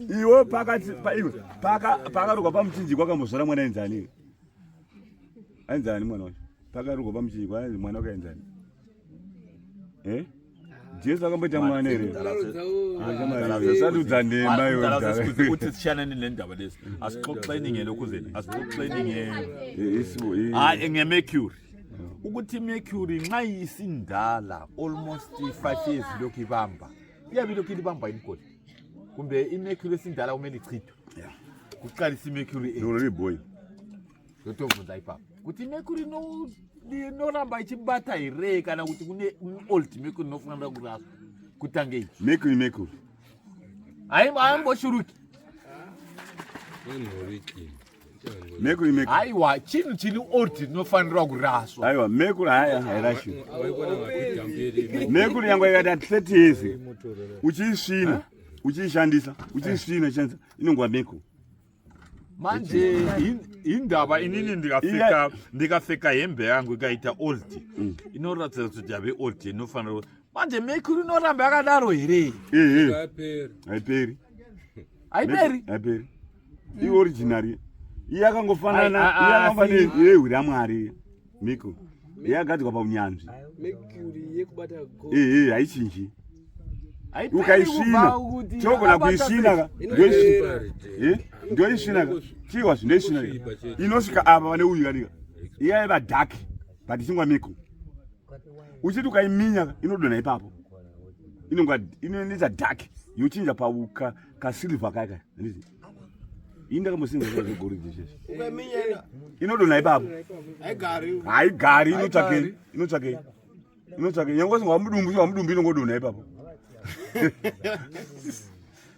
Iwe pakati paiwe pakarugwa pamuchinjikwa akambozvara mwana ainzani? Ainzani mwana wacho? Pakarugwa pamuchinjikwa ainzi mwana wake ainzani? Eh? Jesu akamboita mwana here? Sadudza nhema iwe. Uthi sishaneni le ndaba lezi. Asixoxeni ngelokhu asixoxeni nge Hayi nge-mercury. Ukuthi i-mercury nxa isindala almost 5 years lokhu ibamba. Iyabe ilokhu ilibamba imigodi. Kumbe i-mercury esindala kumele ichithwe. Kuqalisa i-mercury Lori boy. Yotobvunza ipapo. Kuti mercury no inoramba ichibata here kana kuti kune old mercury inofanira kuraswa kutange iyi. Mercury mercury. Haimbochuruki. Mercury mercury. Aiwa chinhu chiri old rinofanirwa kuraswa. Aiwa mercury haya hairashiwi. Mercury yangu yakaita 30 years. Uchiisvina, uchiishandisa, uchiisvina ishandisa inongova mercury. Manje indaba inini ndikapfeka ndikapfeka hembe yangu ikaita old inoratidza kuti yave old inofanira manje mercury inoramba yakadaro here? Ehe. Haiperi. Haiperi. Haiperi. I original. Iye yakangofanana, iye yakangofanana nehwi raMwari. Miko. Iye yakagadzirwa paunyanzvi. Mercury yekubata gold. Ehe, haichinji. Haiperi Ukaisvina, kubva kuti tinogona yakabata kuisvina ka. Inopera. Eh? Ndoisvina ka. Chiwa zvindoisvina. Inosvika apa pane uyu kanika. Iye yaiva dark, but ichingwa miko. Uchiti ukaiminya ka, inodonha ipapo. Inonga inoita dark, yochinja pauka ka silver kaka. Handiti? Ini ndakambosinga zvegoridhe izvezvi. Inodonha ipapo. Haigari, inotsvakei? Inotsvakei? Inotsvakei? Nyangwe usingwa mudumbu, usingwa mudumbu inongodonha ipapo.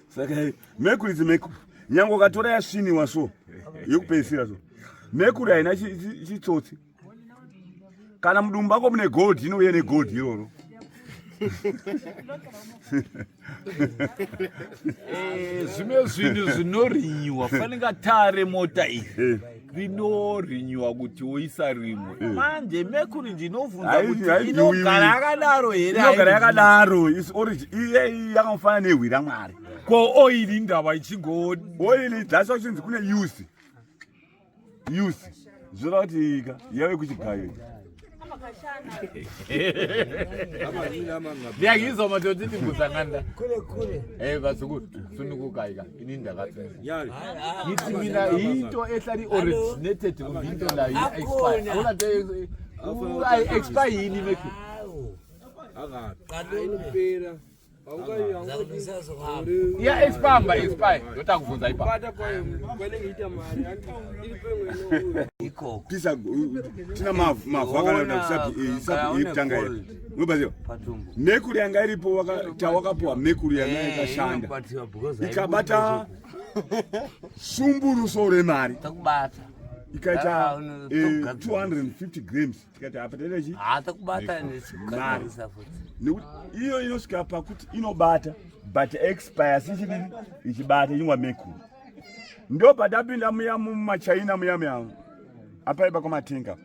Saka mercury is mercury. Nyangwe ukatora yasviniwa so, yekupedzisira so. Mercury haina chitsotsi. Kana mudumbu mako mune gold, inouya negold iroro. Zvimwe zvinhu zvinorinyiwa fanika tare mota iyi rinorinyiwa kuti woisa rimwe. Manje mercury ndinovhunza kuti inogara yakadaro here? Inogara yakadaro, is origin. Iye yakafanana nehwi raMwari. Ko oil indaba ichingo oil that's why chinzi kune use. Use. Zvoreva kuti ika yave kuchigayo. Ndiyakizwa matoti ndikuzanganda. Kule kule. Eh vazukuru sunukuka ika ini ndakatsunuka. Ngithi mina into ehlala i-originated kumbe into nayo i-expire. Akuna nto ayi-expire yini mercury? Inopera. Iya expire mba expire. Ndotakubvunza ipapo. Kubata kwayo kwanenge ita mari iri Ikoko. Tisa tina mavhu mavhu akanaka kusapi isapi yekutanga here. Unobaziva? Patumbu. Mercury yanga iripo tawakapuwa mercury yanga yakashanda. Inobatiwa because Ikabata sumburuso remari. Takubata. Ikaita Ah, tokugadzira. 250 grams. Tikati apa taita chi? Ah, takubata nechikukanganisa futi. Nekuti iyo inosvika pakuti inobata but expire sichidini ichibata ichingwa mercury. Ndo patapinda muya mumachina muya muya. Apaiba kwamatenga.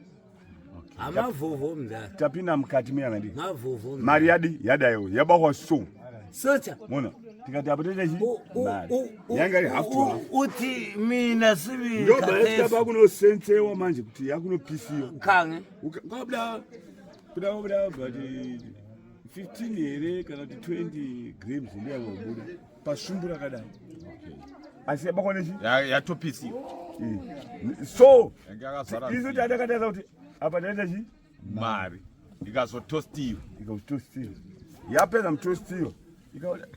Amavovo mdara. Tapinda mukati muya ngandi. Mavovo. Mari yadi yadayo yabahwa so. Socha. Mona tikati apo toita chi? Mari. Yanga iri half to half. Uthi mina sibili. Ndo bayasvika pakunosensewa manje kuti yakunopisiwa. Kange. Ukabuda kuda kubuda but 15 here kana kuti 20 grams ndiyo yakubuda pasumbu rakadai. Asi yabakwa nechi? Yatopisiwa. So Yanga yakazara isu tatakataza kuti apa taita chi? Mari. Ikazotostiwa. Ikazotostiwa. Yapedza mutostiwa.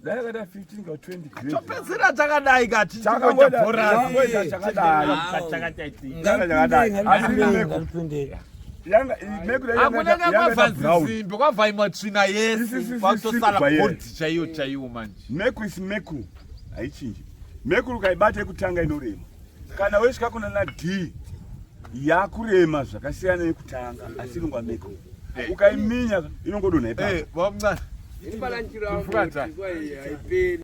Dai yakaita 15 kana 20 grams. Topedzera takadai kati Chakangoita bhora. chakadai. Chakadai. Asi mercury. Yanga mercury yanga Akunenge yanga brown. kwavhanzisimbi kwavhaimwa tsvina yese Isi- kwatosara silver, yeah. gold chaiyo chaiwo manje. Mercury is mercury. Haichinji. Mercury ukaibata yekutanga inorema. Kana wesvika kuna na D yakurema zvakasiyana nekutanga asi inongwa mercury. Ukaiminya inongodonha ipapo. Eh, baba mncane. Inibalanchira Mfukadza. haiperi.